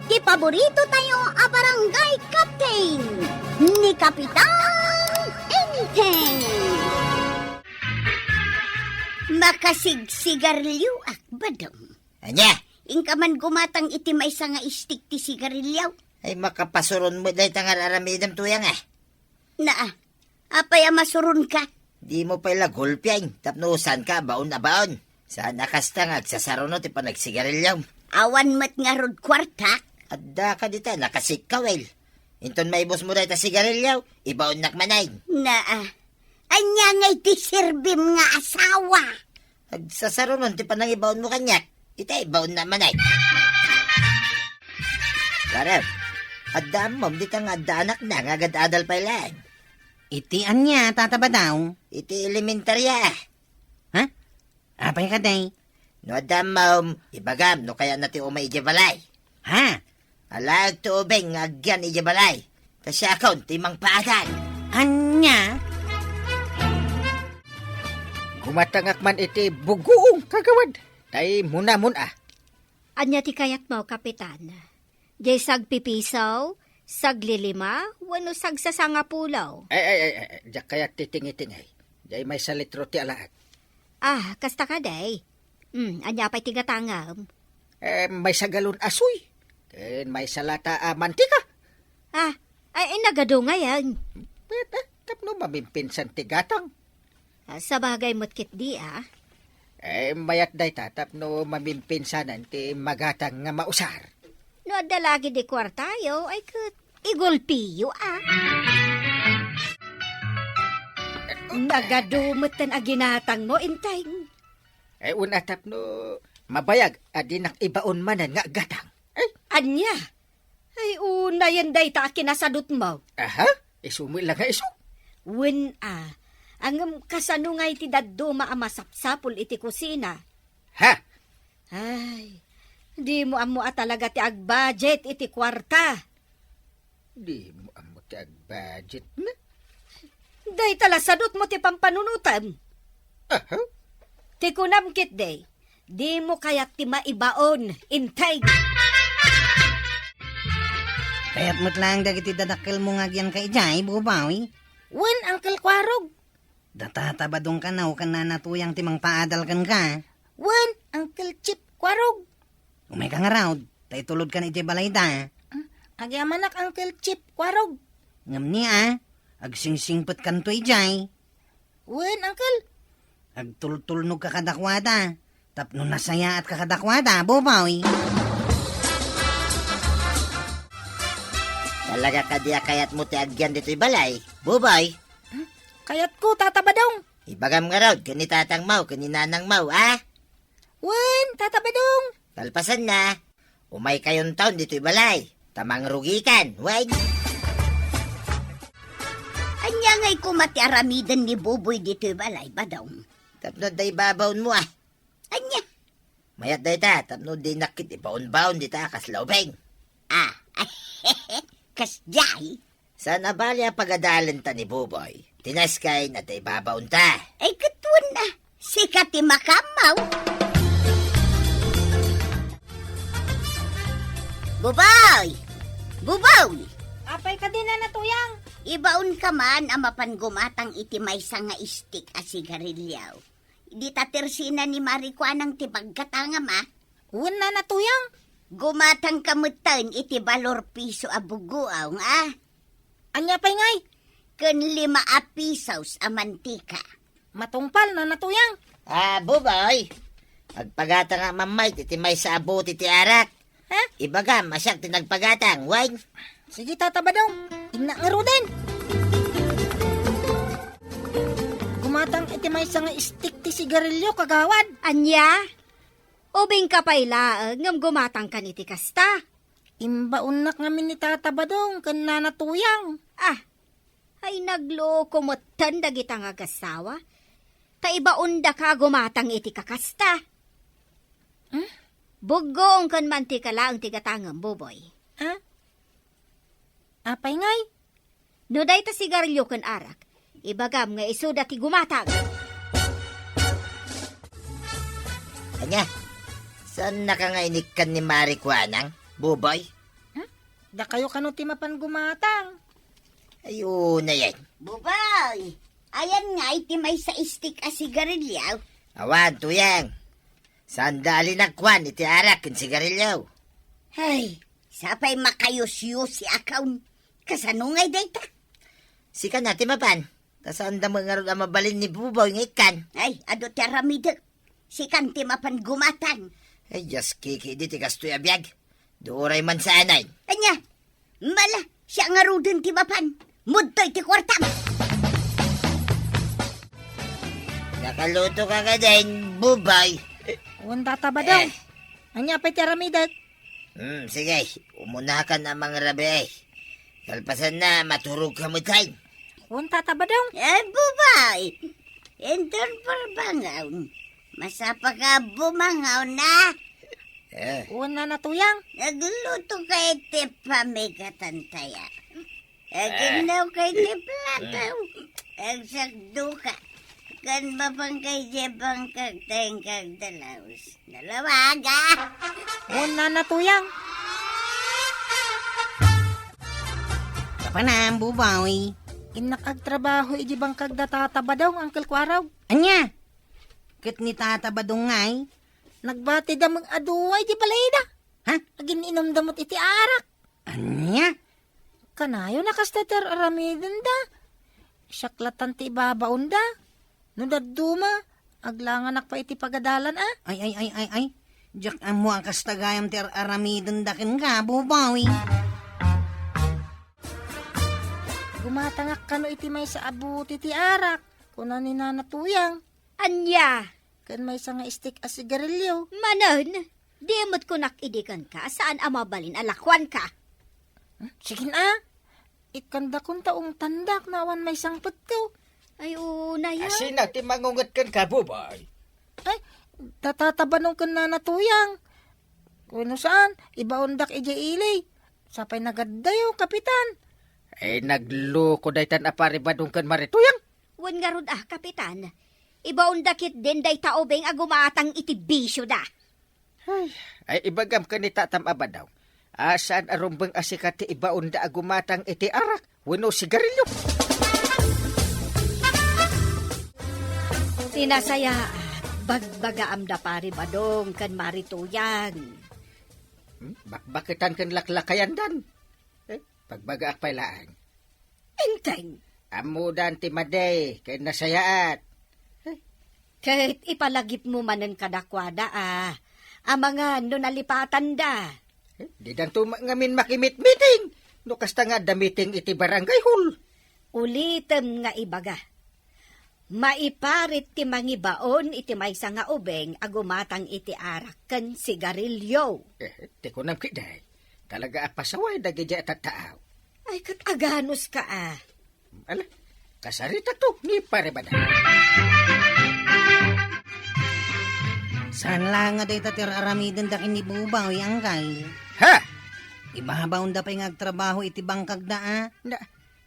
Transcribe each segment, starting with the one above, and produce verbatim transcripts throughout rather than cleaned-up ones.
ti paborito tayo a barangay captain, ni Kapitan Enteng. Makasigsigarilyoak, Badong. Ania? Inka man gumatang iti maysa nga istik ti sigarilyo. Ay, makapasuron met dayta nga ar-aramidem, Tuyang, a. Naa, apay a masuronka? Dimo pay la gulpian tapno saanka a baon a baon. Saan a kasta nga agsasaruno ti panagsigarilyo. Awan met ngarud kuartak? Adda ka dita, nakasikkawil. Inton maibusmo dayta sigarilyo, ibaonnak manen. Naa, ania ngay ti serbim nga asawa? Agsasarunon ti panangibaonmo kaniak. Ita, ibaonna manen. Warem, adda ammom dita nga adda anakna nga agad-adal pay laeng. Iti ania, Tata Badong? Iti elementarya. Ha? Apay kadi? No adda ammom, ibagam no kayatna ti umay idiay balay. Ha? Alaek ti ubing nga agyan idiay balay. Ta siakon ti mangpaadal. Ania? Gumatangak man iti bugoong kagawad. Tay munamun-a. Ania ti kayatmo, Kapitan? Diay sagpipisaw, saglilima, wenno sagsasangapulo? Ay, ay, ay, ay, diak kayat ti tingi-tingi. Diay maysa litro ti alaek. Ah, kasta kadi. Hmm, ania pay ti gatangem? Eh, maysa galon a soy. Ken maysa lata a mantika. Ah, ay, ay, nagadu ngay. Pwede, tapno mamimpinsan ti gatang. Ah, sabagay met ketdi, a. Eh, mayat dayta tapno mamimpinsanan ti magatang nga mausar. No adda la ketdi kuartayo, ay ket igulpiyo, a. Nagadu metten a ginatangmo, Enteng. Eh, wen a tapno mabayag a dinak ibaon manen nga gatang. Ay, ania? Ay, unayen dayta a kinasadutmo. Aha? Isu met la nga isu? Wen a, ngem kasano ngay ti dadduma a masapsapul iti kusina? Ha? Ay, dimo ammo a talaga ti agbudget iti kuarta. Dimo ammo ti agbudget, ne? Dayta la sadutmo ti pampanunotem. Aha? Ti kunam ketdi, dimo kayat ti maibaon, Enteng. Kayat met laeng dagiti dadakkelmo nga agyanka idiay, Buboy? Wen, Uncle Kuarog. Da Tata Badong kano ken Nana Tuyang ti mangpaadal kenka? Wen, Uncle Chief Kuarog. Umayka ngarud, ta itulodkan idiay balayda. Agyamanak, Uncle Chief Kuarog. Ngem ni a, agsingsingpetkanto idiay. Wen, Uncle. Agtultulnogka kadakuada, tapno nasayaatka kadakuada, Buboy. Talaga kadi a kayatmo ti agyan ditoy balay, Buboy? Hmm? Kayatko, Tata Badong. Ibagam ngarud ken ni tatangmo ken ni nanangmo, a? Wen, Tata Badong. Kalpasanna, umaykayonton ditoy balay, ta mangrugikan, wen. Ania ngay koma ti aramiden ni Buboy ditoy balay, Badong? Tapno adda ibabaonmo, a. Ania? Mayat dayta, tapno dinak ket ibaonbaon dita a kasla ubing. A, kasdiay? Saan a bali a pagadalenta ni Buboy. Ti nasken adda ibabaonta. Ay, ket wen a, sika ti makammaw. Buboy! Buboy! Apay kadi, Nana Tuyang? Ibaonka man a mapan gumatang iti maysa nga istik a sigarilyo. Dita tersina ni Mari Kuanang ti paggatangam, a. Wen, Nana Tuyang. Gumatangka metten iti balor piso a bugoong, a. Ania pay ngay? Ken lima a pisos a mantika. Matungpal, Nana Tuyang. A, Buboy. Agpagatangak man met iti maysa a bote ti arak. Ha? Ibagam a siak ti nagpagatang, wen? Sige, Tata Badong. Innak ngaruden. Gumatang iti maysa nga istik ti sigarilyo, kagawad. Ania? Ubingka pay laeng ngem gumatangkan iti kasta? Imbaonnak ngamin ni Tata Badong ken Nana Tuyang. Ah, ay, nagloko metten dagita nga agassawa. Ta ibaondaka a gumatang iti kakasta. Hmm? Bugoong ken mantika laeng ti gatangem, Buboy. Ah? Apay ngay? No dayta sigarilyo ken arak, ibagam nga isuda ti gumatang. Ania? Saannaka nga inikkan ni Mari Kuanang, Buboy? Dakayo kano ti mapan gumatang? Ay, unayen. Bubay, ayan nga iti maysa stick a sigarilyo. Awan, Tuyang. Saan da a linagkuan iti arak ken sigarilyo? Ay, sapay makayusyusi a kaon. Kasano ngay dayta? Sika na ti mapan. Ta saan da met ngarud a mabalin ni Buboy nga ikkan. Ay, adu ti aramidek. Sikan ti mapan gumatang. Ay, Dios, kiki, di ti kastoy a biag. Duray man saanen. Ania? Mala, siya ngaruden ti mapan. Mudtoy ti kuartam. Nakaluto ka nga din, Buboy. Wen, Tata Badong. Eh. Ania pay ti aramidek? Hmm, sige, umunakan a mangrabii. Kalpasanna, maturog ka met. Wen, Tata Badong. Eh, Buboy. Inton parbangaw. Masapaka bumangaw na. Eh. Wen, Nana Tuyang. Nagluto ka iti pamigatan taya. Aginnaw kay ti plato. Agsakdo ka. Ken mapan kay diay bangkag ta inkag dalaus. Nalawaga. Wen, Nana Tuyang. Kapanam, Buboy. Innak agtrabaho iti bangkag da Tata Badong, Uncle Kuarog. Ania? Ket ni Tata Badong ngay? Nagbatida met a dua iti balayda. Ha? Agin-inumda met iti arak. Ania? Kanayon a kasta ti ar-aramidenda. Siak latta ti ibabaonda. No dadduma, aglanganak pay iti pagadalan a. Ay, ay, ay, ay, ay. Diak ammo a kasta gayam ti ar-aramidenda kenka, Buboy. Gumatangak kano iti maysa a bote ti arak, kuna ni Nana Tuyang. Ania? Ken maysa nga stick a sigarilyo. Manen, di met kunak idi kenka, saan a mabalin a lakuanka. Hmm, sige na. Ikkandakon ta ungtandak no awan maysangpetko. Ay, unay a. Asina ti mangunget kenka, Buboy? Ay, Tata Badong ken Nana Tuyang. Wenno saan, ibaondak idiay ili. Sapay nagaddayo, Kapitan. Ay, nagloko daytan a Pari Badong ken Mari Tuyang. Wen ngarud a, Kapitan. Ibaonda ketdin dayta ubing a gumatang iti bisioda. Ay, ay, ibagam ken ni Tatam a Badong a saan a rumbeng a sika ti ibaonda a gumatang iti arak wenno sigarilyo. Ti nasayaat, bagbagaam da Pari Badong ken Mari Tuyang. Hmm? Bakbaketan ken laklakayandan. Eh, pagbagaak pay laeng. Enteng. Ammodan ti madi ken nasayaat. Eh? Ket ipalagipmo manen kadakuada a, amangan no nalipatanda. Eh, didanto ma-, ngamin makimitmiting. No kasta nga adda miting iti barangay hall. Ulitem nga ibaga. Maiparit ti mangibaon iti maysa nga ubing a gumatang iti arak ken sigarilyo. Eh, ti kunam ketdi, talaga a pasaway dagiti a tattaaw. Ay, ket aganuska a. Ala, kasaritato ni Pare Badong. Saan la nga dayta ti ar-aramidenda ken ni Buboy, Angkay? Ha? Ibabaonda pay nga agtrabaho iti bangkagda a. Na,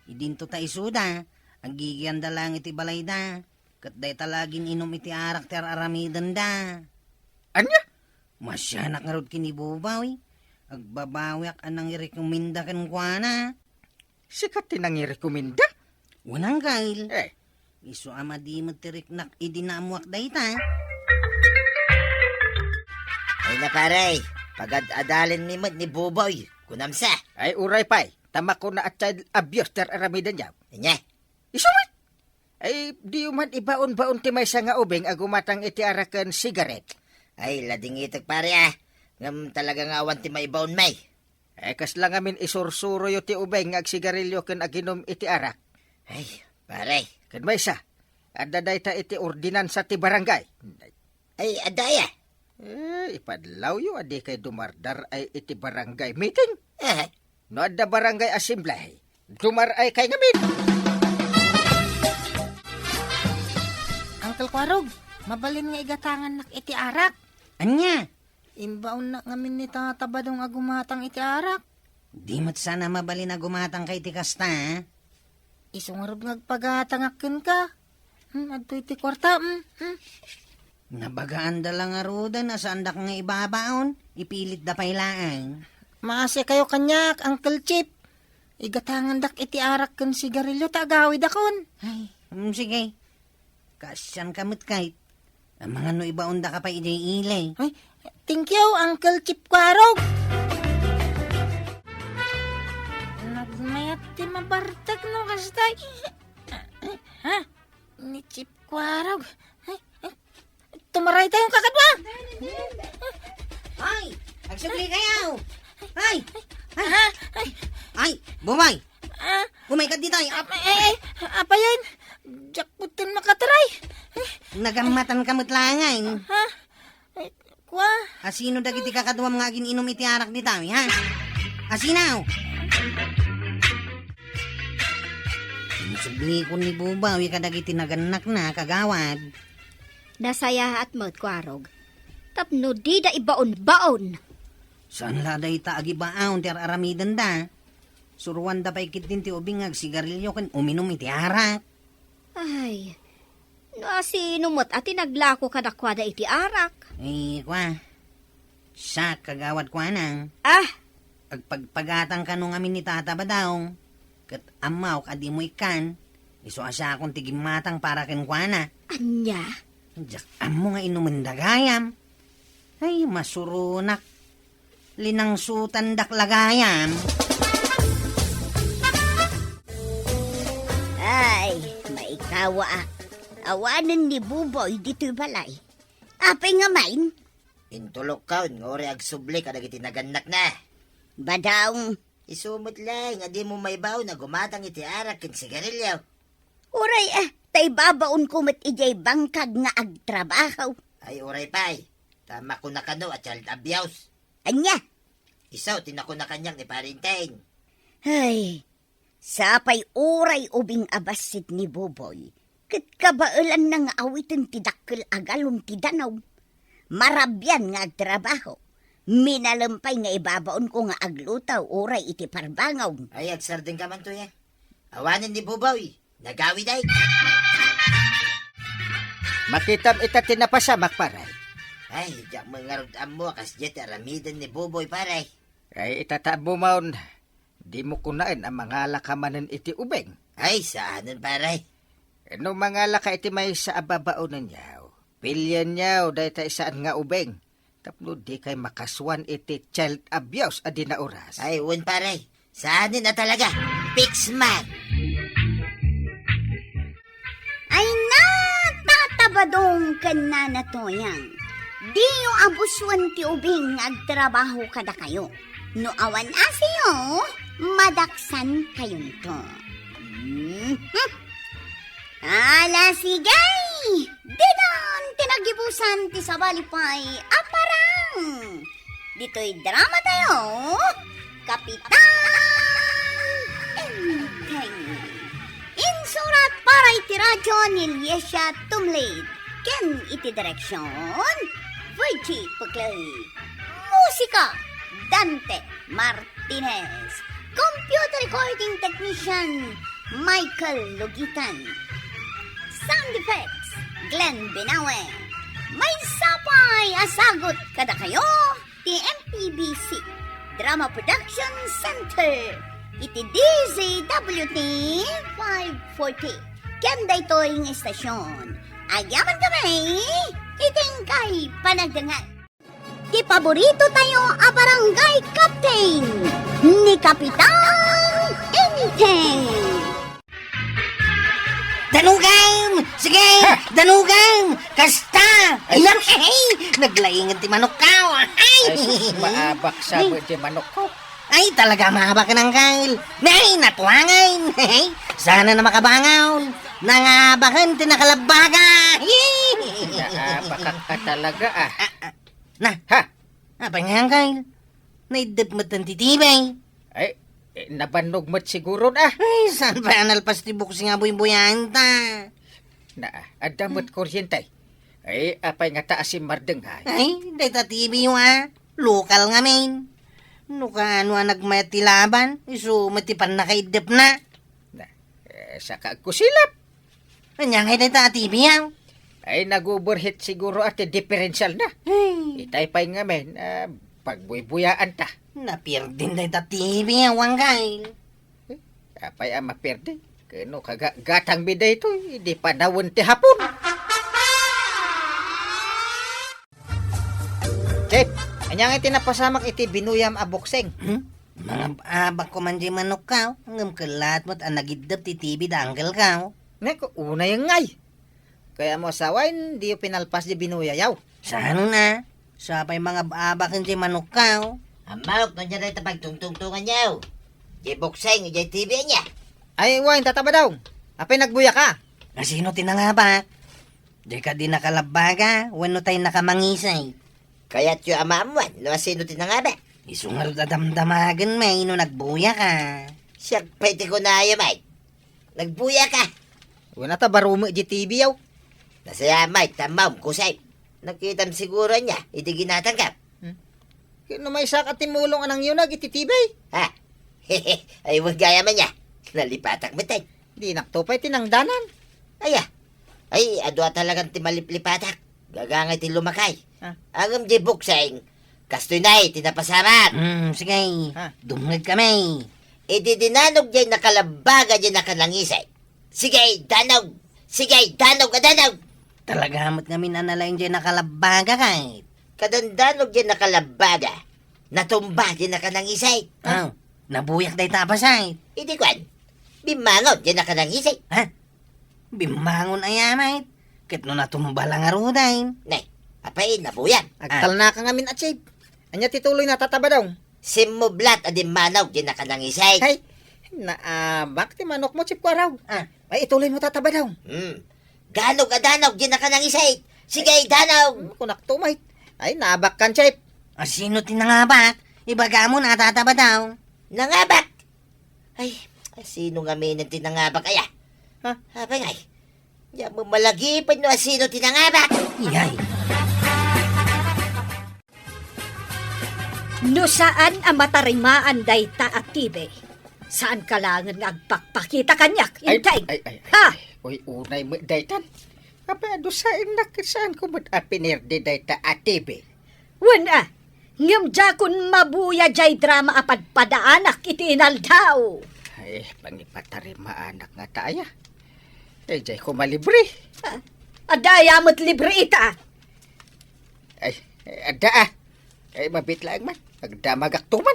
Idinto ta isuda, aggigiyanda laeng iti balayda, ket dayta la agin-inum iti arak ti ar-aramidenda. Ania? Masianak ngarud ken ni Buboy. Agbabawiak a nangirekomenda kenkuana. Sika ti nangirekomenda? Wen, Angkay. Eh. Isu a madi met ti riknak idi naammoak dayta. Ay na, pare, pagad-adalenmi met ni Buboy, kunam sa. Ay, uray pay, ta makuna a child abuse ti ar-aramidenyo. Ania? Isu met! Ay, diyo man ibaon-baon ti maysa nga ubing a gumatang iti arak ken sigaret. Ay, ladingitek, pare, ah. Ngem talaga nga awan ti maibaonmi. Eh, kasla ngamin isursuroyo ti ubing nga agsigarilyo ken aginum iti arak. Ay, pare. Ken maysa, adda dayta iti ordinansa ti barangay. Ay, adda aya? Eh, ipadlawyo a dikay dumardar-ay iti barangay meeting. Eh. No adda barangay assembly, dumar-ay kay ngamin. Uncle Kuarog, mabalin nga igatangannak iti arak. Ania? Imbaonnak ngamin ni Tata Badong a gumatang iti arak. Di met sana mabalin a gumatangka iti kasta, a? Isu ngarud nga agpagatangak kenka. Hmm, adtoy ti kuarta, hmm, hmm. Nabagaanda la ngaruden a saandak nga ibabaon, ipilitda pay laeng. Maasikayo kaniak, Uncle Chip. Igatangandak iti arak ken sigarilio ta agawidakon. Ay, mm, sige. Kaasianka met kayat. Amangan no ibaondaka pay idiay ili. Ay, thank you, Uncle Chip Kwarog. Nagmayat ti mabartek no kasta. Ha? Ni Chip Kwarog. Ay, ay. Tumaray tayo, kakadwa! Ay! Agsubli kayo! Ay! Ay! Ha? Ay! Ay! Bumay! Ah? Bumay ka dito, ay! Ap-, ay, ay, apayen! Jackpot kan makataray! Ay! Nagammatan ka met laeng, ay! Ha? Ay, kwa? Asino dagiti kakaduam nga agin-inum iti arak dita, ha? Asino? Insublikon ni Bubaw kadagiti nagannakna, kagawad. Nasayaat met, Kuarog. Tapno dida ibaon-baon. Saan la dayta agibaon ti ar-aramidenda? Suruanda pay ketdin ti ubing nga agsigarilio ken uminum iti arak. Ay, no asino met a ti naglako kadakuada iti arak? Eh, kwa. Siak, kagawad, kuana. Ah! Agpagpagatan kano ngamin ni Tata Badong, ket ammok a dimo ikkan, isu a siakon ti gimmatang para kenkuana. Ania? Diak ammo nga inumenda gayam. Ay, masuronak. Linangsutandak la gayam. Ay, maikawaak. Awanen ni Buboy ditoy balay. Apay nga main? Intulokkaon nga uray agsubli kadagiti nagannakna. Badong. Isu met laeng a dimo maibaon a gumatang iti arak ken sigarilio. Uray, eh, ta ibabaonko met idiay bangkag nga agtrabaho. Ay, uray pay, ta makuna kano a child abuse. Ania? Isu ti nakuna kaniak ni Pare Enteng. Ay, sapay uray ubing a bassit ni Buboy, ket kabaelanna nga awiten ti dakkel a galon ti danum. Marabian nga agtrabaho. Minalem pay nga ibabaonko nga agluto uray iti parbangon. Ay, agsardengka man, Toy, eh. Awanen ni Buboy. Nagawid ay. Makitam ita ti napasamak, pare. Ay, diak met ngarud ammo a kasdiay ti aramiden ni Buboy, pare. Ay, ita ta ammo maon, dimo kunaen a mangalaka manen iti ubing. Ay, saanen, pare. No mangalaka iti maysa a babaonenyo, pilienyo dayta saan nga ubing. Tapno dikay makasuan iti child abuse a di naoras. Ay, wen, pare. Saanen a talaga. Fix man. Ay na, Tata Badong ken Nana Toyang. Diyo abusuan ti ubing nga agtrabaho kadakayo. No awan asio, madaksan kayonto. Mhm. Ala, sige! Didan ti nagibusan ti sabali pay a parang! Ditoy drama tayo, Kapitan Enteng. Insurat para iti radyo ni Liesia Tumlid. Ken iti direksyon, Virgie Puclay. Musika, Dante Martinez. Computer recording technician, Michael Logitan. Sound effects, Glenn Binawe. Maysa pay a sagut kadakayo ti M P B C Drama Production Center iti D Z W T five forty. Ken daytoy nga istasyon, agyaman kami iti inkay panagdangan. Ti paborito tayo a barangay captain, ni Kapitan Enteng. Danugam! Sige! Ha? Danugam! Kasta! Ay, sus! Ay, naglaingan ti manok ko! Ay! Ay, sus, maabak sa Ay. Ti manok ko. Ay, talaga maabak ka ng kail. Nay, natuangan! Ay, sana na makabangaw. Nangabakan ti nakalabaga! Naabak ka talaga, ah. Ah, ah. Na. Ha? Apay nga, Uncle? Naiddep met ti T V. Ay, eh, nabannog met siguro na. Ay, saan pay a nalpas ti buksi nga buybuyaenta? Na, adda met kuryente. Ay, apay nga ta a simmardeng, ay? Ay, dayta T V yo, a. Lokal ngamin. No kaano a nagmayat ti laban, isu met ti pannakaiddepna. Na, eh, saka agkusilap. Ania ngay dayta a T V, a? Ay, nag-overheat siguro a ti diferensialna. Ay. Itay pay ngamin, ah, pagbuybuyaan ta. Napirdin dayta T V, awan kay. Eh, apay a mapirdi? Kano kaga-, gatangmi daytoy, di panawen ti Hapon. Chef, ania ngay ti napasamak iti binuyam a boksing? Hmm? Mangab-abak ko man di manokkaw, ngem kellaat met a nagiddep ti T V da angkelkaw. Nek, unay ngay. Kayatmo a sawen, diyo pinalpas di binuyayaw. Saan na? Sapay mangab-abak ken di manokkaw. Ammok, no ania dayta pagtungtungtonganyo? Di boksing, di T V ania? Ay, wen, Tata Badong. Apay nagbuyaka? Asino ti nangabak? Dayka di nakalabbaga, wenno tay nakamangisay? Kayatyo a maammuan no asino ti nangabak? Isu ngarud a damdamagen, may no nagbuyaka. Siak pay ti kunayo, Mike. Nagbuyaka. Wen, ata baro met di T V yaw. Nasaya, Mike, ta maom kusay. Nakitam siguro ania idi ginatangkam. Hmm? Ket no maysa ka ti mulong a nangyunag iti T V? Ha? Ay, wen gayam ania. Nalipatak met ay. Dinakto pay ti nangdanan. Aya. Ay, adu a talagan ti maliplipatak. Gagangay ti lumakay. Ah. Ngem di boksing, kastoy nay ti napasamak. Hmm, sige. Ah. Dumngeg kami. Idi dinanog jay nakalabbaga jay nakanangisay. Sige, danog! Sige, danog a danog! Talaga met ngamin a nalaing jay nakalabbaga, kay. Kadandanog jay nakalabbaga. Natumba jay nakanangisay. Ah, nabuyak dayta a bassit. Idi kuan, bimmangon jay nakanangisay. Ha? Bimmangon aya met? Ket no natumba la ngaruden. Ne, apay, nabuyak. Ah. Agtalnaka ngamin a, Chief. Ania ti tuloy na, Tata Badong? Simmublat a dimmanog jay nakanangisay. Hay, naabak ti manokmo, Chief Kuaraw. Ah. Ay, ituloy mo, Tata Badong. Hmm. Danog a danog jay nakanangisay. Sige, danog! Hmm, kunakto met. Ay, naabak kan, Chief. Asino ti nangabak? Ibagam na, Tata Badong. Nangabak? Ay, asino ngamin ti nangabak aya? Ha? Apay ngay? Diak malagipon no asino ti nangabak. Iyay. No saan a matarimaan dayta a T V, saanka laengen nga agpakpakita kaniak, ay, integ. Ay, ay, ay, ha? Ay, uy, unay met daytan. Apay a dusaennak, saanko met a pinirdi dayta a T V. Wen a, ngem diakon mabuya jay drama a padpadaanak iti inaldaw. Ay, pangipatarimaanak ngata aya. Ay, jay ko malibre. Ah, adda aya met libre ita. Ay, ay, adda a. Ay, mabit laeng man. Agdamagakto man.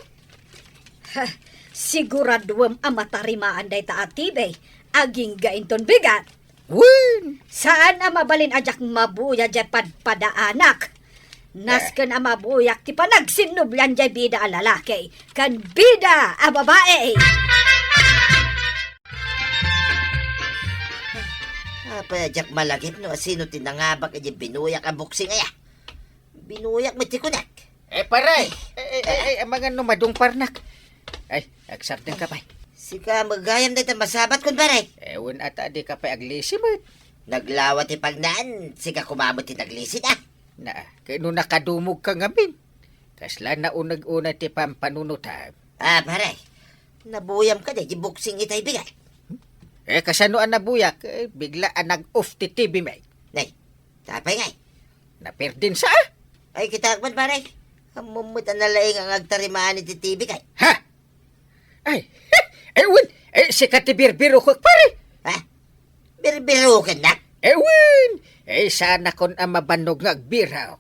Ha, siguraduem a matarimaan dayta a T V. Agingga inton bigat. Wen! Saan a mabalin a diak mabuya jay padpadaanak. Nasken a mabuyak ti panagsinnublian jay bida a lalaki ken bida a babai. Apay a diak malagip no asino ti nangabak iti binuyak a boksing aya. Binuyak met ti kunak. Eh, pare! Eh, eh, eh, eh, amangan no madungparnak. Ay, agsardengka pay. Sika met gayam dayta masabatkon, pare. Eh, wen a ta dika pay aglisi met. Naglawa ti pagnaan, sika koma met ti naglisi, ah. Na, ket no nakadumogka ngamin, kasla nauneg unay ti pampanunotam. Ah, pare. Nabuyam kadi ti boksing itay bigat. Eh, kasano a nabuyak? Eh, bigla a nag-off ti T V, met. Nay, tapay ngay. Napirdin sa, ah? Ay, kitaek man, pare. Ammom met a nalaing nga agtarimaan iti T V kay. Ha? Ay, eh, wen, eh, sika ti birbirokek, pare. Ha? Birbirokennak? Eh, wen, eh, saanakon a mabannog nga agbirok.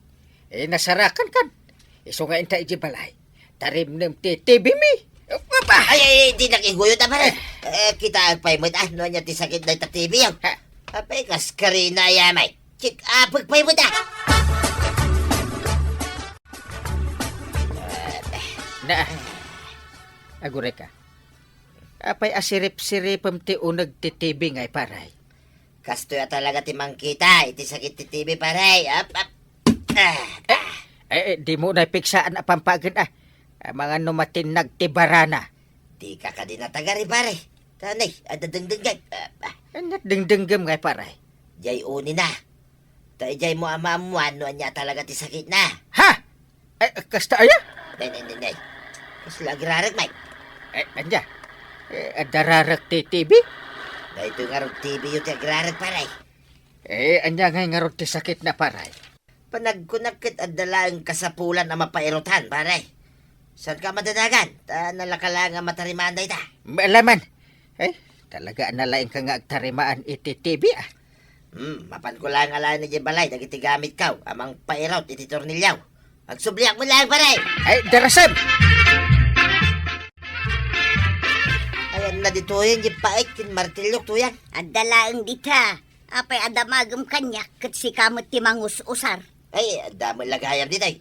Eh, nasarakan kan. Isu nga inta iti balay. Tarimnem ti T V mi. Papa! Ay, ay, ay, dinak iguyod, ah, pare. Eh, kitaek pay met, ah, no ania ti sakit dayta T V, ah. Ha? Apay, kas karina, aya, may. Check up pay met, ah. Na, agureka. Apay a sirip-siripem ti uneg ti T V ngay, pare? Kastoy a talaga ti mangkita iti sakit ti T V, pare. Ap, ap. Ah. Eh, eh, eh, dimo unay pigsaan a pampagen, ah. Amangan no matinnag ti barana. Dika kadi natagari, pare. Tanay, adda dengdenggen. Ah, ah. Ania dengdenggem ngay, pare? Jay unina. Ta idiay mo a maammuan no ania talaga ti sakitna. Ha? Eh, kasta aya? Nay, nay, nay, nay. Kasla agrarek, Mike. Eh, ania? Eh, adda rarek ti T V? Daytoy ngarud T V yo ti agrarek, pare. Eh, ania ngay ngarud ti sakitna, pare? Panagkunak ket adda laeng kasapulan a mapairutan, pare. Saanka madanagan? Ta nalaka laeng a matarimaan dayta. Maalaman. Ay, talaga nalaingka nga agtarimaan iti T V, ah. Hmm, mapanko laeng alaen idiay balay dagiti gamitko a mangpairut iti tornilyo. Agsubliak met laeng, pare! Ay, darasem! Ayanna ditoyen, di pait ken martilyok toyen. Adda laeng dita. Apay a damagem kaniak ket sika met ti mangus-usar? Ay, adda met la gayam ditoy.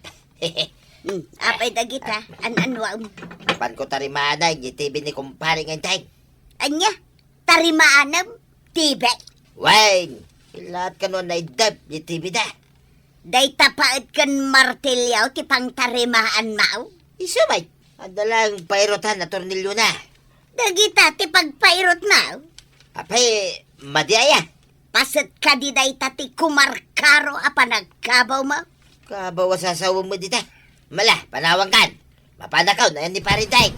Hmm, apay dagita? An-anuam? Panko tarimaanna idiay T V ni kumpare nga Enteng. Ania? Tarimaanem? T V? Wen, ilaat kano a naiddep idiay T V da. Dayta pait ken martilyo ti pangtarimaanmo? Isu met, adda laeng pairutan a tornilyona. Dagita ti pagpairutmo? Apay, madi aya? Paset kadi dayta ti kumarkaro a panagkabawmo? Kabaw a sasawem met dita. Mala, panawankan. Mapanakaw na yan ni Pare Enteng.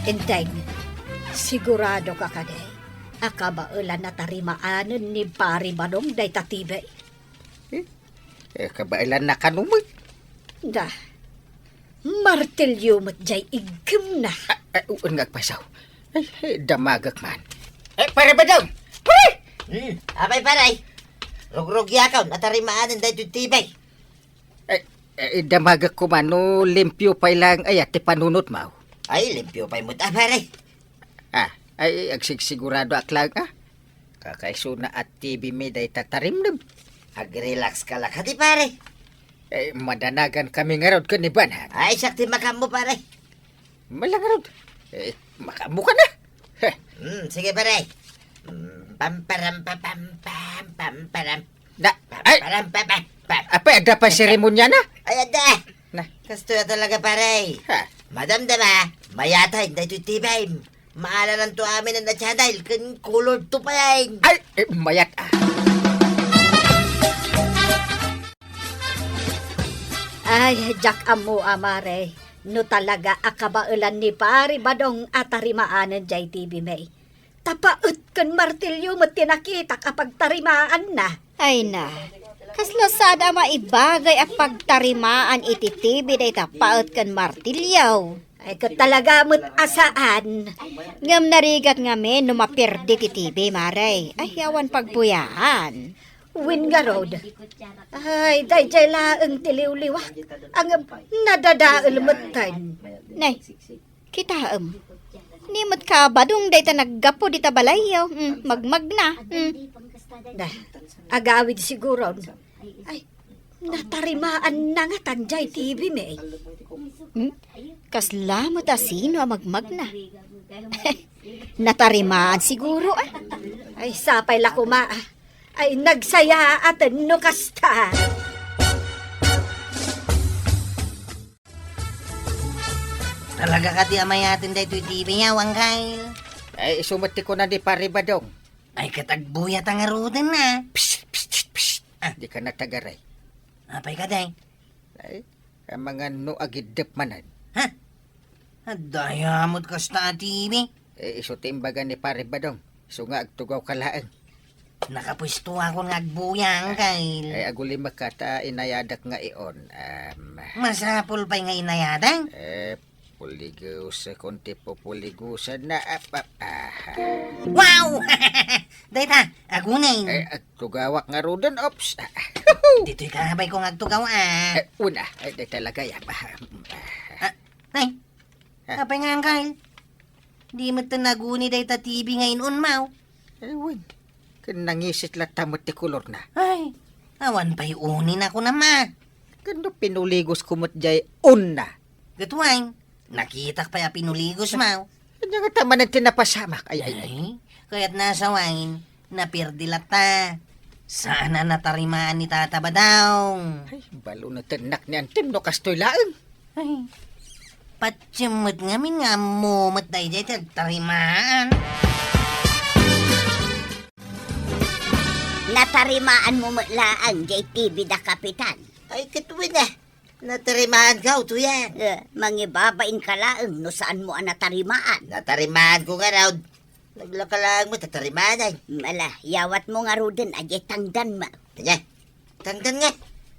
Enteng, sigurado ka kadi a kabaelan a tarimaanen ni Pare Badong dayta T V? Eh, eh, kabaelan na kano met? Da, martilyo met jay iggemna. Ah, ah, wen nga agpayso. Ay, eh, damagek man. Eh, Pare Badong! Pare! Hmm, apay, pare? Rugrugyakan a tarimaanen daytoy T V. Eh, eh, damagek koma no limpio pay laeng aya ti panunotmo. Ay, limpio pay met a, pare. Ah, ay, agsigsiguradoak laeng, ah. Kakaisuna a T V met dayta tarimnem. Agrelax ka la kadi, pare. Eh, madanagan kami ngarud ken ni Banham. Ay, siak ti makaammo, pare. Mala ngarud. Eh, makaammo ka na. Heh. Hmm, sige, pare. Hmm, pam, param, pa, pam, pam, pam, param. Na, ay! Param, pam, pam, pam. Apay, adda pay seremonyana? Ay, adda. Na. Kastoy a talaga, pare. Ha? Madamdama, mayat daytoy T V. Maalananto amin a channel ken color to pay. Ay, eh, mayat, ah. Ay, diak ammo, a, mare, no talaga a kabaelan ni Pare Badong a tarimaanen jay T V met. Ta paet ken martilyo met ti nakitak a pagtarimaanna. Ay na, kasla saan a maibagay a pagtarimaan iti T V dayta paet ken martilyo? Ay, ket talaga met a saan. Ngem narigat ngamin no maperdi ti T V, mare. Ay, awan pagbuyaan. Wen ngarud. Ay, daydiay laeng ti liwliwak. Ngem nadadael metten. Nay, kitaem. Ni met ka Badong dayta naggapu dita balayyo. Mm, magmagna. Mm. Da, agawid siguron. Ay, natarimaanna ngatan jay T V met. Hmm? Kasla met a sino a magmagna? Natarimaan siguro, ah. Ay, sapay la koma, ah. Ay, nagsayaaten no kasta. Talaga kadi a mayaten daytoy T V, a, Angkel? Ay, isu met ti kuna ni Pare Badong. Ay, ket agbuyat ngaruden, a. Psst, psst, psst, psst. Ah. Dika natagaray. Apay kadi? Ay, amangan no agiddep manen. Ha? Adda aya met kasta a T V? Eh, isu ti imbaga ni Pare Badong. Isu nga agtugawka laeng. Nakapuestoakon nga agbuya, Angkel. Ay, agulimek ta inayadak nga ion. Em. Masapul pay nga inayadak? Eh, puligosekon ti pupuligosanna. Ap, ap, ah. Wow! Dayta, agunin. Eh, agtugawak ngaruden, ops. Ah, ah. Ditoy ka, bay ko nga agtugaw, a. Eh, una, eh, dayta lagayam. Ah, ah. Ah, nay, Ha? Apay nga, Angkel? Di met naguni dayta T V nga in-unmo? Eh, wen. Ken nangisit latta met ti kolorna. Ay, awan pay unina kunam, a. Ken no pinuligos ko met jay onna. Ket wen, nakitak pay a pinuligos mo. Ania nga ta manen ti napasamak? Ay, ay, ay. Ay, kayat na sa wen. Napirdi latta. Saan a natarimaan ni Tata Badong. Ay, balo na tennak ni Antim no kastoy laeng. Ay, patiem met ngamin nga ammo met daydiay ti agtarimaan. Natarimaanmo met laeng jay T V da Kapitan. Ay, ket wen a. Natarimaanko, tuyan. Eh, mangibabain ka laeng no saanmo a natarimaan. Natarimaanko ngarud. Naglaka laeng met a tarimanan. Ala, yawatmo ngaruden, a diay tangdanmo. Ania? Tangdan nga?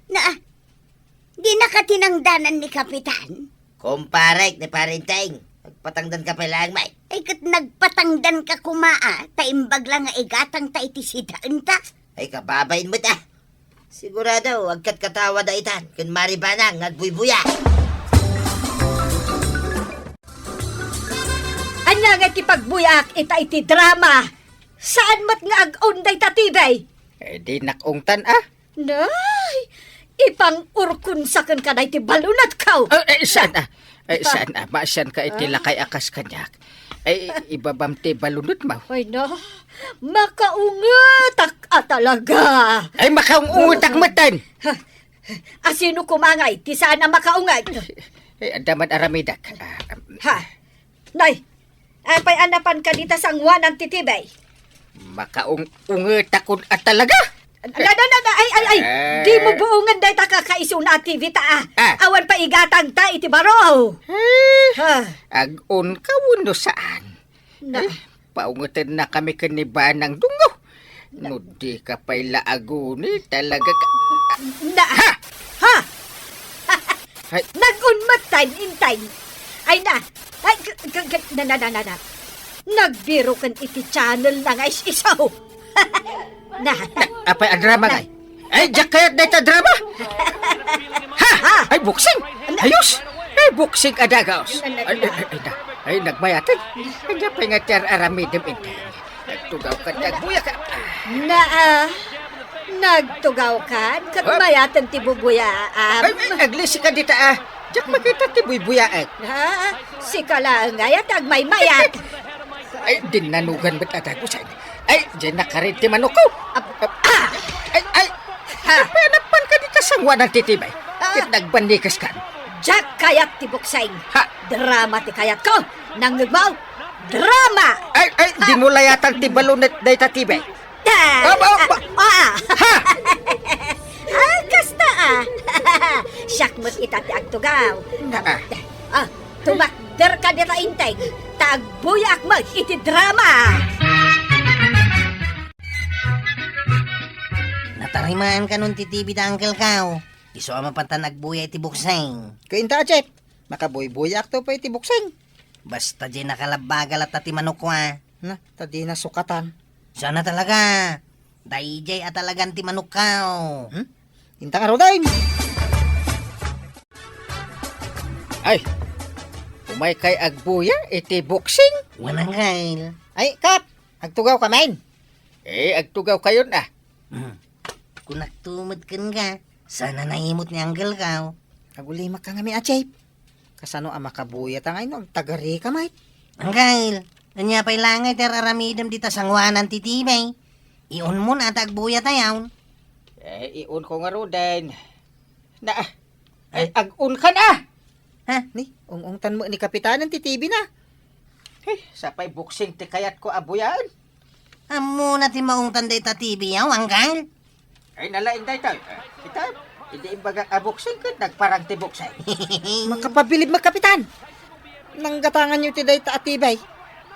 Na, ah, di nakatinangdanan ni Kapitan? Kumparek ni Pare Enteng, nagpatangdanka pay laeng met. Ay, ket nagpatangdanka koma, ah, ta imbag la nga igatangta iti sidaenta. Ay, kababain met, ah. Sigurado, agkatkatawa daytan ken Mari Banang nga agbuybuya. Ania nga ti pagbuyaak ita iti drama? Saan met nga ag-on dayta T V? Eh, dinak ungtan, ah. Nay, ipang-urkonsa kenka dayta balunetko. Eh, eh, saan, ah? Eh, saan, ah? Maasianka iti lakay a kas kaniak. Ay, ibabam ti balunetmo. Ay, na. Makaungetak a talaga. Ay, makaungetak metten. Ha? Asino koma ngay ti saan a makaunget? Eh, adda man aramidek. Ah, um, Ha? Nay, apay a napanka dita sangoanan ti T V? Makaung-ungetakon a talaga. Na, na, na, na, ay, ay, ay! Eh. Dimo buongen dayta kakaisuna a T V ta, ah. Ah. Awan pay igatangta iti baro. Eh, Ha? ag-on ka wenno saan? Na. Eh, paungeten na kami ken ni Banang Dungo. No dika pay la aguni, talaga ka. Na. Ha? Ha? Ay. Nag-on metten, Enteng. Ay na. Ay, g-, g-, g-, na, na, na, na, na. Nagbiroken iti channel na nga is-iso. Na. Apay a drama ngay? Ay, diak kayat dayta drama. Ha? Ha? Ay, boxing. Ayos. Ay, boxing a dagos. Ay, ay, ay, ay, na. Ay, nagmayaten. Ay, diak pay nga ti ar-aramidem, Enteng. Nagtugawka, nagbuyak. Na, ah, nagtugawka, ket Ah. mayaten ti bubuyaam. Ay, ay, aglisika dita, ah. Diak makita ti buybuyaek. Ha? Sika laeng ngay ti agmaymayat. Ay, dinnanugan met a dagusen. Ay, diay nakarid ti manokko. Ap-, Ah! Ay, ay. Ha? Ay, panapanka dita sangoanan ti T V. Ah. Ket nagbannikeskan. Diak kayat ti boxing. Ha? Drama ti kayatko. Nangngegmo? Drama! Ay, ay, Ha? dimo layatan ti balunet dayta T V. Ah, Aba, aba. ah, ah. Ha? Ah, kasta, ah. Siak met ita ti agtugaw. Ah. Ah, tumakderka dita, Enteng, ta agbuyaak met iti drama. Natarimaan kanon ti T V da uncle ko. Isu a mapantan agbuya iti boxing. Ket inta, Jeff, makabuybuyaakto pay iti boxing. Basta diay nakalabbaga latta ti manokko, a. Na, ta dina sukatan. Sana talaga. Daydiay a talagan ti manokko. Hmm? Inta ngaruden. Ay, umaykay agbuya iti boxing? Wen, uncle. Ay, Kap, agtugawka man. Eh, agtugawkayon, a. Hmm. Kunakto met kenka, sana naimut ni uncle ko. Agulimakka ngamin a, Jeff. Kasano a makabuyata ngay no agtagarika met? Uncle, ania pay la ngay ti ar-aramidem dita sangoanan ti T V? Iunmon a ta agbuyatayon. Eh, iunko ngaruden. Na, ay, Ay. ag-unkan, a! Ha? Ni, ung-ungtan met ni Kapitanen ti T V na. Eh, sapay boxing ti kayatko a buyaen. Ammona ti maungtan dayta T V, a, uncle? Ay, nalaing daytoy. Ah, ita, idi imbagak a boxing ket nagparang ti boxing. Makapabilib met, Kapitan. Nanggatanganyo ti dayta a T V.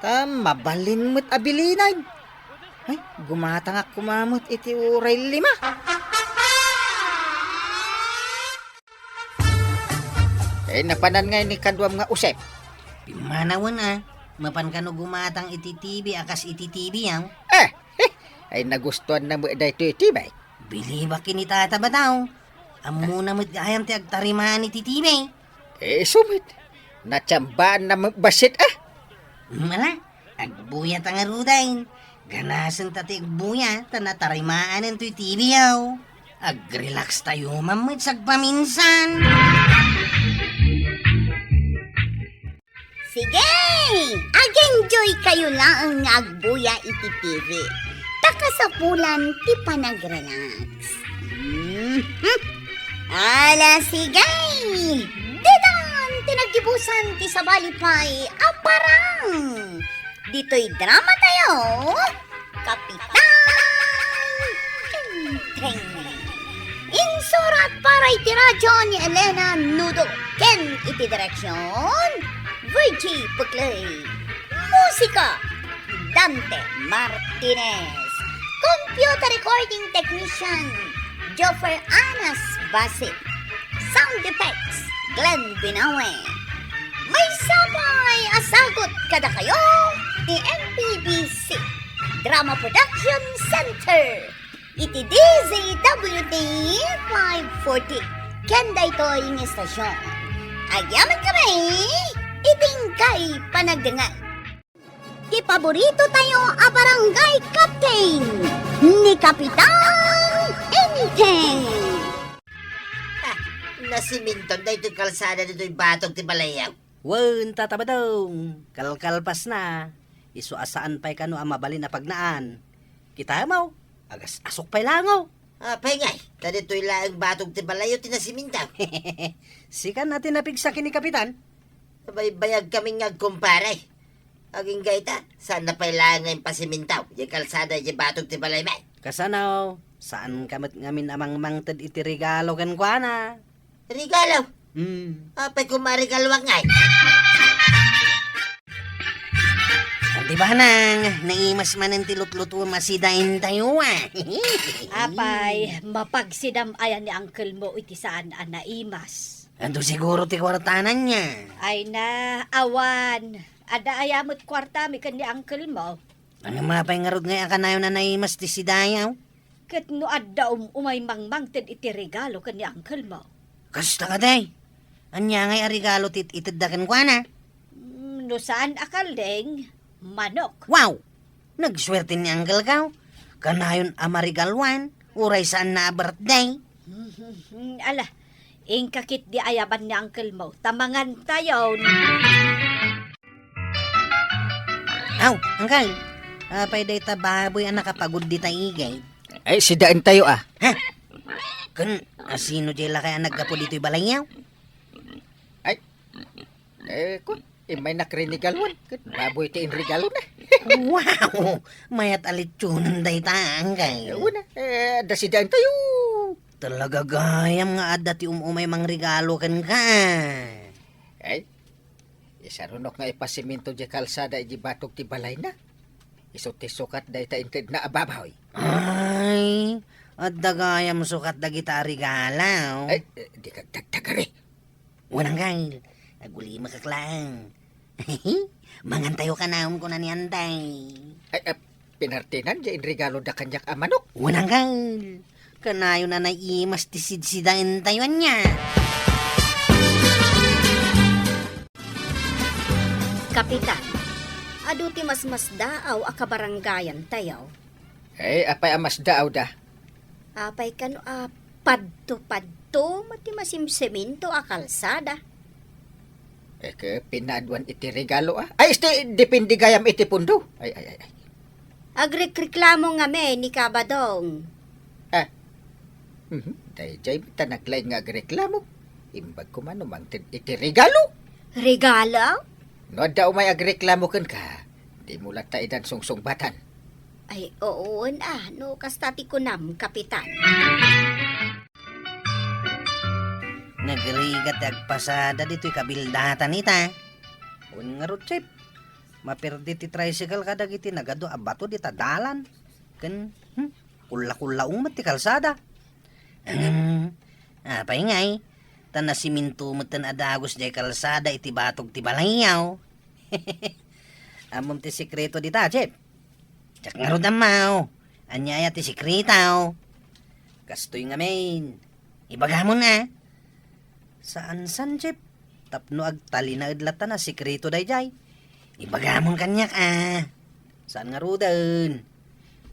Ta mabalin met a bilinen. Ay, gumatangak koma met iti uray lima. Eh, napanan ngay ni kaduam nga usep? Pimmanawen, a. Mapan kano gumatang iti T V a kas iti T V, a. Eh, eh, ay nagustuanna met daytoy iti T V. Bilibak ken ni Tata Bataw. Ammona met gayam ti agtarimaan iti T V. Eh, isu met. Natsiambaanna met bassit, a. Mala, agbuyata ngaruden. Ganasenta ti agbuya, ta natarimaan toy T V, a. Agrelax tayo man met sagpaminsan. Sige! Ag-enjoy kayo laeng nga agbuya iti T V. Ta kasapulan ti panagrelax. Mhm. Ala, sige! Ditan ti naggibusan ti sabali pay a parang. Ditoy drama tayo, Kapitan Tengteng. Insurat para iti radyo ni Elena Nudo ken iti direksyon, Virgie Puclay. Musika, Dante Martinez. Computer recording technician, Joffer Anas Basit. Sound effects, Glenn Binawe. Maysa pay a sagut kadakayo ti M P B C Drama Production Center iti D Z W T five forty. Ken daytoy nga istasyon, agyamankami iti inkay panagdengngeg. Ti paborito tayo a barangay captain, ni Kapitan Enteng. Ah, nasiminton daytoy kalsada ditoy batog ti balayyo. Wen, Tata Badong, kalkalpas na. Isu a saan pay kano a mabalin a pagnaan. Kita mo, agas-asok pay lango. Apay ngay, ta ditoy laeng batog ti balayyo ti nasimintaw. Sika na ti napigsa ken ni Kapitan? Baybayag kami nga agkumpare. Agingga ita, saan na pay laeng nga impasimintaw diay kalsada diay batog ti balaymi? Kasano, saan ka met ngamin a mangmangted iti regalo kenkuana? Regalo? Hmm. Apay koma regaluak ngay? Di ba, nang, naimas manen ti lutlutuem a sidaentayo, a? Apay, mapagsidam aya ni uncle mo iti saan a naimas? Adu siguro ti kuartana niya. Ay na, awan. Adda aya met kuartami ken ni uncle mo? Ano mapay ngarud ngay a kanayon a naimas ti sidayo? Ket no adda um-umay mangmangted iti regalo ken ni uncle mo? Kasta kadi? Ania ngay a regalo ti itedda kenkuana? Mm, no saan a kalding, manok. Wow! Nagsuerte ni uncle ko. Kanayon a marigaluan, uray saan na a birthday. Ala, inka ketdi ayaban ni uncle mo, ta mangantayon. Aw, uncle, apay dayta baboy a nakapagud dita igid? Ay, sidaentayo, a. Ha? Ken, asino diay lakay a naggapu ditoy balayyo? Ay, eh, kun, immaynak rinigaluan, ket baboy ti inregalona. Wow! Mayat a lechon dayta, uncle. Eh, wen a, eh, adda sidaentayo. Talaga gayam nga adda ti um-umay mangregalo kenka. Ay, isarunok nga ipasiminto diay kalsada idiay batog ti balayna. Isu ti sukat dayta intedna a baboy. Ay, adda gayam sukat dagita a regalo. Ay, eh, dika agdagdagari. Wen, uncle, agulimakak laeng. Mangantayo kanayon, kuna ni Antay. Ay, ah, pinartinan diay inregaloda kaniak a manok. Wen, uncle, kanayon a naimas ti sidsidaentayo ania. Kapitan, adu ti masmasdaaw a kabarangayantayo. Eh, apay a masdaawda? Apay kano a padto-padto met ti masimsiminto a kalsada? Eh, ke, pinaaduan iti regalo, a? Ay, isu ti depende gayam iti pundo. Ay, ay, ay, ay. Agrekreklamo ngamin ni Kabadong. Ah. Mhm. Daydiay met ta naglaing nga agreklamo. Imbag koma no mangted iti regalo. Regalo? No adda umay agreklamo kenka, dimo latta idan sungsungbatan. Ay, wen a, no kasta ti kunam, Kapitan. Nagrigat ti agpasada ditoy kabildatan ita. Wen ngarud, Chief, maperdi ti tricycle kadagiti nagadu a bato dita dalan. Ken, hmm, kulla-kullaong met ti kalsada. Hmm, apay ngay, ta nasiminto metten a dagus diay kalsada iti batog ti balayyo. Ammom ti sekreto dita, Chief? Diak ngarud ammo. Ania aya ti sekreto? Kastoy ngamin. Ibagamon a. Saan, saan, Chief? Tapno agtalinaed latta a sekreto daydiay. Ibagamon kaniak a. Saan ngaruden?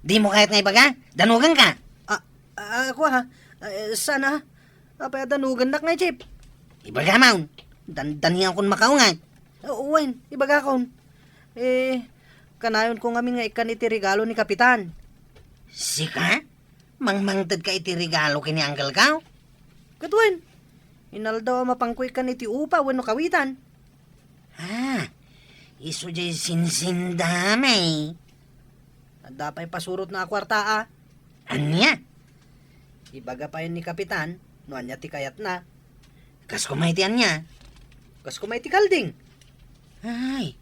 Dimo kayat nga ibaga? Danugenka? A, a, ako, ha? A, saan, ha? Apay a danugennak ngay, Chief? Ibagamon. Dan-, daniakon makaungat. O, wen, ibagakon. Eh, kanayonko ngamin nga ikkan iti regalo ni Kapitan. Sika? Mangmangtedka iti regalo ken ni uncle ko? Ket wen, inaldaw a mapanko ikkan iti upa wenno kawitan. Ah, isu diay sinsindami. Adda pay pasurotna a kuarta a. Ania? Ibaga pay ni Kapitan no ania ti kayatna. Kas koma iti ania? Kas koma iti kalding. Ay,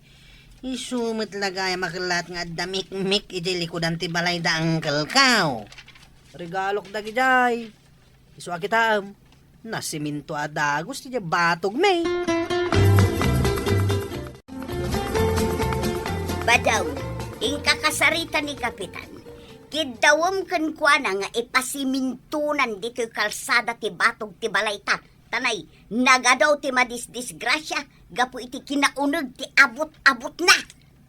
Isu met la gayam a kellat nga adda mikmik idiay likudan ti balay da uncle ko. Regalok dagidiay. Isu a kitaem, nasiminto a dagus ti diay batogmi. Badaw, inka kasarita ni Kapitan. Kiddawem kenkuana nga ipasimintonan ditoy kalsada ti batog ti balayta. Tanay, nagadaw ti madisdisgrasia gapu iti kinauneg ti abut-abutna.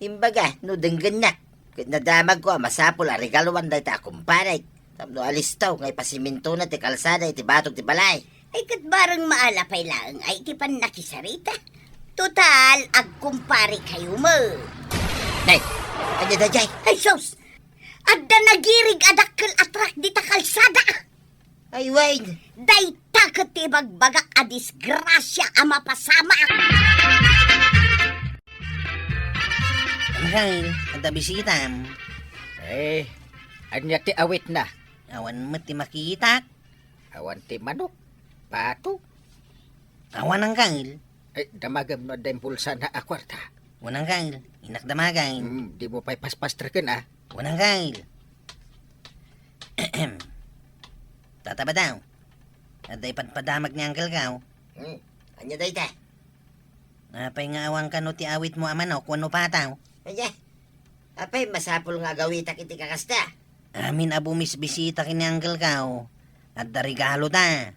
Imbaga, no denggennak, ket nadamagko a masapul a regaluan dayta a kumparek tapno alistaw nga ipasimintonan ti kalsada iti batog ti balay. Ay, ket bareng maala pay laeng ay iti pannakisarita. Total, agkumparekayo met. Nay, ania daydiay? Ay, sus! Adda nagirig a dakkel a truck dita kalsada. Ay, wen. Dayta ket ti ibagbagak a disgrasia a mapasamak. Angel, adda bisitam. Eh, ania ti awitna? Awan met ti makitak. Awan ti manok, pato. Awan, Angel. Eh, damagem no adda impulsana a kuarta. Wen, Angel, innak damagem. Hmm, dimo pay paspastreken, a. Wen, Angel. Tata Badaw, adda ipadpadamag ni Angkel ko. Hmm, ania dayta? Apay nga awan kano ti awitmo a manok wenno pataw? Ania? Apay masapul nga agawitak iti kakasta? Amin a bumisbisita ken ni Angkel ko, adda regalota.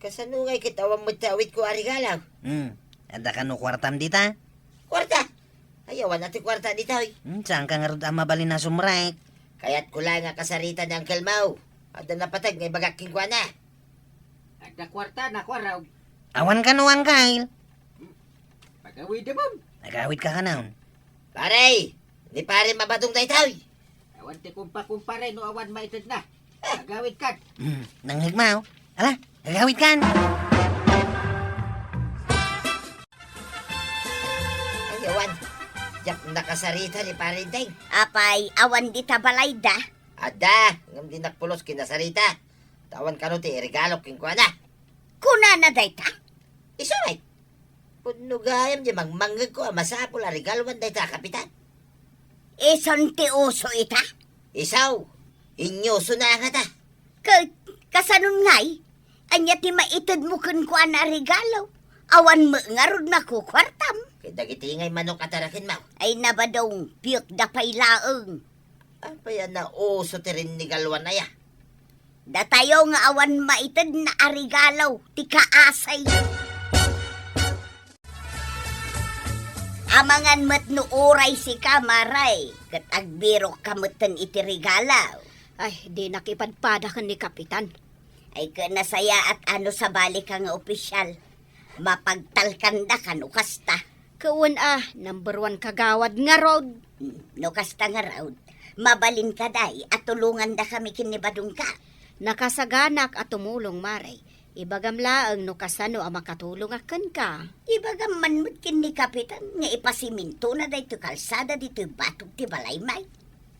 Kasano ngay ket awan met ti awitko a regalo? Hmm, adda kano kuartam dita? Kuarta? Ay, awan a ti kuarta ditoy. Hmm, saanka ngarud a mabalin a sumrek? Kayatko laeng a kasarita ni Angkel Mau. Adda napateg nga ibagak kenkuana. Adda kuarta, nakuaraw. Awan kano, Angkel. Pagawidem. Agawidka kanon. Pare, ni pare mabadong daytoy. Awan ti kumpa-kumpare no awan maitedna. Agawidkan. Hmm, nangngegmaw. Ala, agawidkan. Ay, awan. Diak nakasarita ni Pare Deng. Apay, awan dita balayda? Adda, ngem dinak pulos kinasarita. Ta awan kano ti iregalok kenkuana. Kunana dayta? Isu met. Pudno gayam diay mangmangngegko a masapul a regaluan dayta a kapitan. Isun ti uso ita? Isu, inyusona ngata. Ket, kasanon ngay? Ania ti maitedmo kenkuana a regalo? Awan met ngarud makukuartam. Ket dagiti ngay manok a tarakenmo? Ay nabadong, piyekda pay laeng. Apay a nauso ti rinnigaluan aya? Datayo nga awan maitedna a regalo ti kaasay. Amangan met no uray sika, Maray, ket agbirokka metten iti regalo. Ay, dinak ipadpada ken ni Kapitan. Ay, ket nasayaat a no sabalika nga opisyal. Mapagtalkandaka no kasta. Ket wen a, number one kagawad ngarud. Hmm, no kasta ngarud, mabalinka, day, a tulongandakami ken ni Badongka. Nakasaganak a tumulong, Maray. Ibagam laeng no kasano a makatulongak kenka. Ibagam man met ken ni Kapitan nga ipasimintona daytoy kalsada ditoy batog ti balaymi.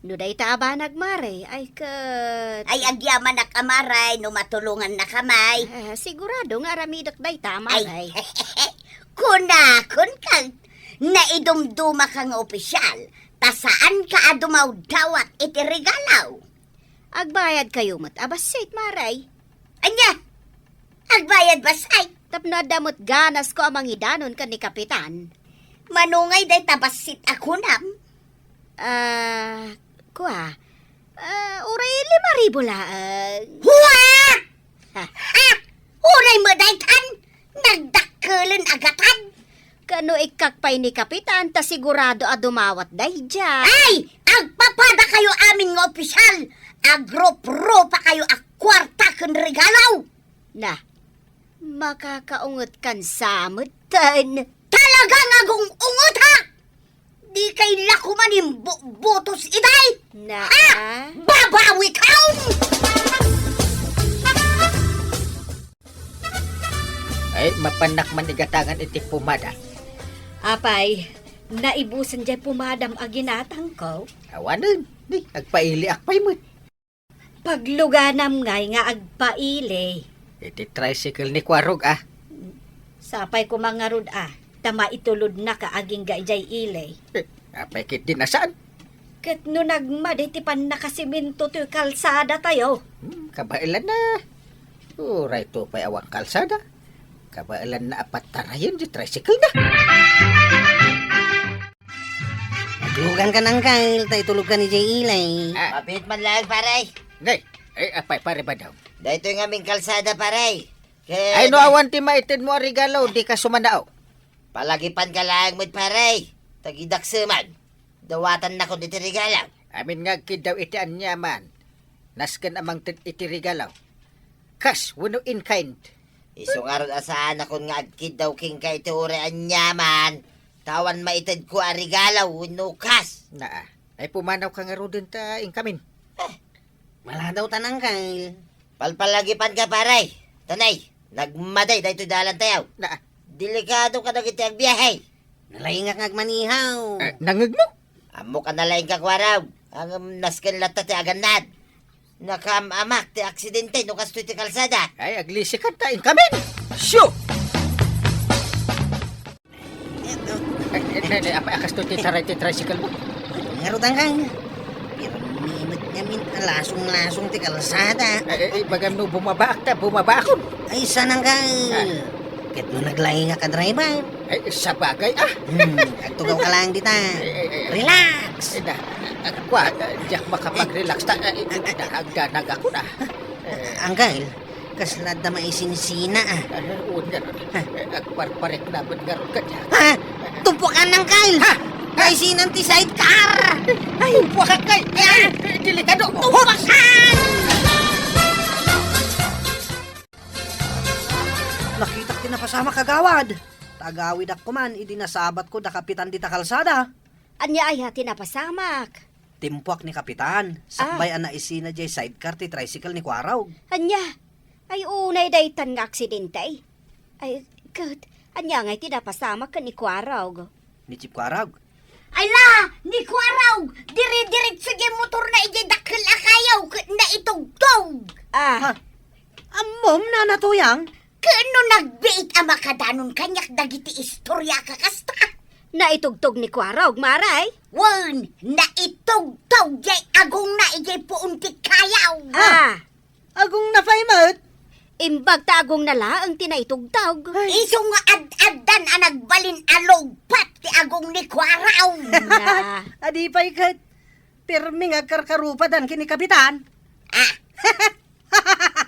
No dayta a banag, Maray, ay ket... Ay, agyamanak a Maray no matulongannakami. Ah, sigurado nga aramidek dayta, Maray. Ay, kunakon ket, naidumdumaka nga opisyal, ta saanka a dumawdawat iti regalo. Agbayadkayo met a bassit, Maray. Ania? Agbayad bassit? Tapno adda met ganasko a mangidanon ken ni Kapitan. Mano ngay dayta bassit a kunam? Ah, kua. Ah, uray lima ribu laeng. Hua! Ha? Ah, uray met daytan, nagdakkelen a gatad. Ket no ikkak pay ni Kapitan, ta sigurado a dumawat daydiay. Ay! Agpapadakayo amin nga opisyal a grup-rupakayo a kuarta ken regalo. Na, makakaungetkan sa metten. Talaga nga agung-ungetak! Dikay la koman imbubutos iday! Na, ha? Ah? Babawikaw! Ay, mapannak man igatangan iti pomada. Apay, naibusen diay pomadam a ginatangko? Awanen, di, agpailiak pay met. Pagluganam ngay nga agpaili. Iti tricycle ni Kuarog, ah. Sapay koma ngarud, ah. Ta maitulodnaka agingga idiay ili. Eh, apay ketdi a saan? Ket no nagmadi ti pannakasiminto toy kalsadatayo. Hmm, kabaelanna. Uray to pay awan kalsada. Kabaelanna a patarayen ti tricycle na. Aglugankan, Angkel, ta itulogkan idiay ili. Ah. Mabiit man laeng, pare. Nay, ay, apay, pare Badong? Daytoy ngamin kalsada, pare. Ket ay, no awan ti maitedmo a regalo, dika sumanao. Palagipanka laeng met, pare. Tagidakseman. Dawatannakon iti regalo. Amin nga agkiddaw iti aniaman. Nasken a mangted iti regalo. Cash wenno in kind. Isu ngarud a saanakon nga agkiddaw kenka iti uray aniaman. Ta awan maitedko a regalo wenno cash. Naa. Ay, pumanawka ngaruden ta inkamin. Eh. Maladaw ta, Angkel. Palpalagipanka, pare. Tanay, nagmaday daytoy dalantayo. Na. Delikado kadagiti agbiahe. Nalaingak nga agmanihaw. Eh, nangegmo? Ammok a nalaingka, kuarog. Ngem nasken latta ti agannad. Nakaam-amak ti aksidente no kastoy ti kalsada. Ay, aglisikan ta inkamin. Syo! Ay, ay, ay, ay, apay a kastoy ti taray ti tricycle mo? Ngarud, Angkel. Pirmi met ngamin a lasong-lasong ti kalsada. Ay, ay, ay, ibagam no bumabaak ta, bumabaakon. Ay, saan, Angkel? Ah. Ket no naglaingak a driver. Ay, sabagay, ah. Hmm, agtugawka laeng dita. Ay, ay, ay, ay. Relax. Ay, na, ah, kua, ah, diak makapag-relax ta, ay, ay, ay, nagdanagdanag ako na. Eh. Angkel, kasla adda maisinsina, ah. Ah, wen ngarud. Ha? Eh, agparparek na met ngarud kaniak. Ha? Tumpukan, Angkel! Ha? Maisinan ti sidecar! Ay, tumpukan kay! Ay, delikado! Tumpukan! Nakitak ti napasamak, kagawad. Tagawidak koman idi nasabatko da kapitan dita kalsada. Ania aya ti napasamak? Timpuak ni kapitan, sakbay a naisina diay sidecar ti tricycle ni Kuarog. Ania? Ay, unay daytan nga aksidente. Ay, ket, ania ngay ti napasamak ken ni Kuarog? Ni Chief Kuarog? Ay la, ni Kuarog! Dire-diretso diay motorna idiay dakkel a kayaw ket naitugtog! Ah. Ha? Ammom, Nana Tuyang? Ken no nagbiit a makadanon kaniak dagiti istorya a kakasta. Naitugtog ni Kuarog, Mare? Wen, naitugtog diay agongna idiay puon ti kayaw. Ah. Agongna pay met? Imbag ta agongna laeng ti naitugtog. Ay. Isu nga ad-addan a nagbalin a lugpat ti agong ni Kuarog. Na. Adi pay ket, pirmi nga agkarkarupadan ken ni Kapitan. Ah.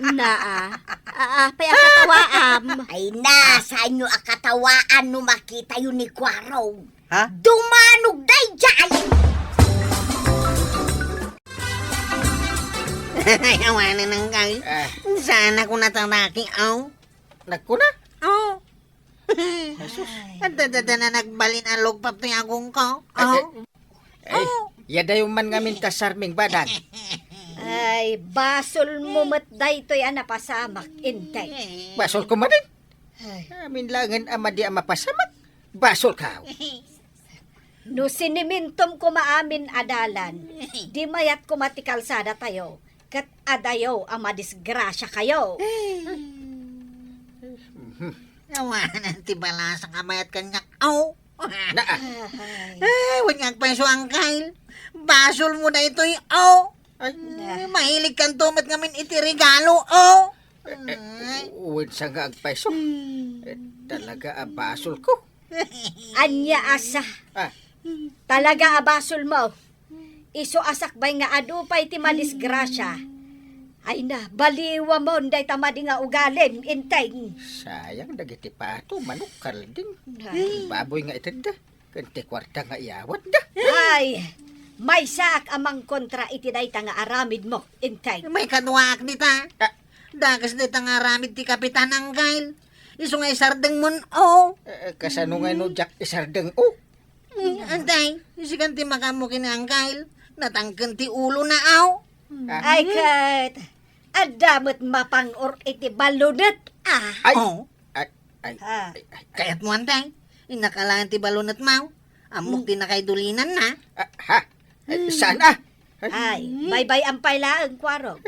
Naa. Aa, pay a katawaam. Ay na, saanyo a katawaan no makitayo ni Kuarog. Ha? Dumanog daydiay! Ay, awanen, Angkel. Ah. Saan ako nataraki, aw? Nagkuna? Oh. Jesus. Adda-adda na nagbalin a lugpat ti agongko. Ay, oh. Ay, oh. Yadayo man ngamin ta sarming, badang. Ay, basolmo met daytoy a napasamak, Intay. Basolko manen? Ay. Amin laengen a madi a mapasamak. Basolko. No sinimintom koma amin a dalan, di mayat koma ti kalsadatayo, ket adayo a madisgrasiakayo. Awanen ti balasak a mayat kaniak, aw. Naa. Ay. Eh, wen nga agpayso, Angkel. Basolmo daytoy, aw. Ay. Eh, mahiligkanto met ngamin iti regalo, aw. Eh, eh, ay. Wen sa nga agpayso. Hmm. Eh, talaga a basolko. Ania a sa? Ah. Talaga a basolmo. Isu a sakbay nga adu pay ti madisgrasia. Ay na, baliwamon dayta madi nga ugalim, Intay. Sayang dagiti pato, manok, karding. Ay. Baboy nga itedda, ken ti kuarta nga iyawatda. Ay, maysaak a mangkontra iti dayta nga aramidmo, Intay. Maikaduaak dita. Ah. Dakes dayta nga aramid ti Kapitan, Angkel. Isu nga isardengmon, oh. Eh, eh, kasano nga no diak isardeng, oh? Eh, Antay, sikan ti makaammo ken ni Angkel. Natangken ti ulona, aw. Ah. Ay, ket, adda met mapangur iti balunet, ah. Ay, oh. Ay, ay, ah. Ay, ay. Kayatmo, Antay? Innak alaen ti balunetmo. Ammok ti nakaidulinanna. Ah, ha? Ay, saan, ah? Ay, baybay-am pay laeng, Kuarog.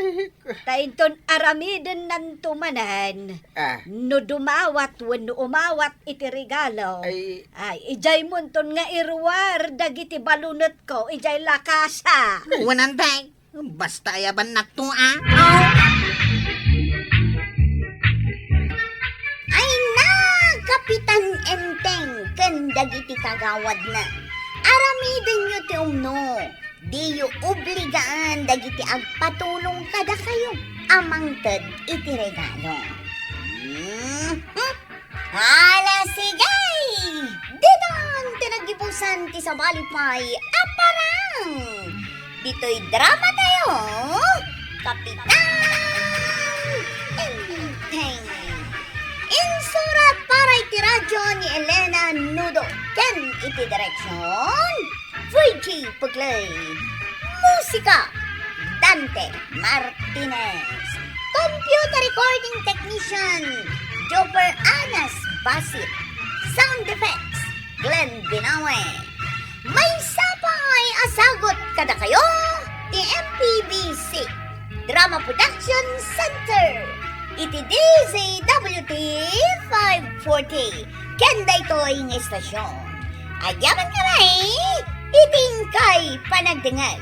Ta inton aramidennanto manen, Ah. no dumawat wenno umawat iti regalo, Ay. ay, idiay monton nga iruar dagiti balunetko idiay lakasa. Wen, Enteng, basta ayaban nakto, a. Ay na, Kapitan Enteng ken dagiti kagawadna. Aramidenyo ti umno. Diyo obligaan dagiti agpatulong kadakayo a mangted iti regalo. Mhm. Ala, sige! Ditan ti naggibusan ti sabali pay a parang! Ditoy drama tayo, Kapitan Enteng. Insurat para iti radyo ni Elena Nudo ken iti direksyon, Fuji Puglay. Musika, Dante Martinez. Computer recording technician, Joper Anas Basit. Sound effects, Glenn Binawe. Maysa pay a sagut kadakayo ti M P B C Drama Production Center iti D Z W T five forty ken daytoy nga istasyon. Agyaman kami iti inkay panagdengngeg.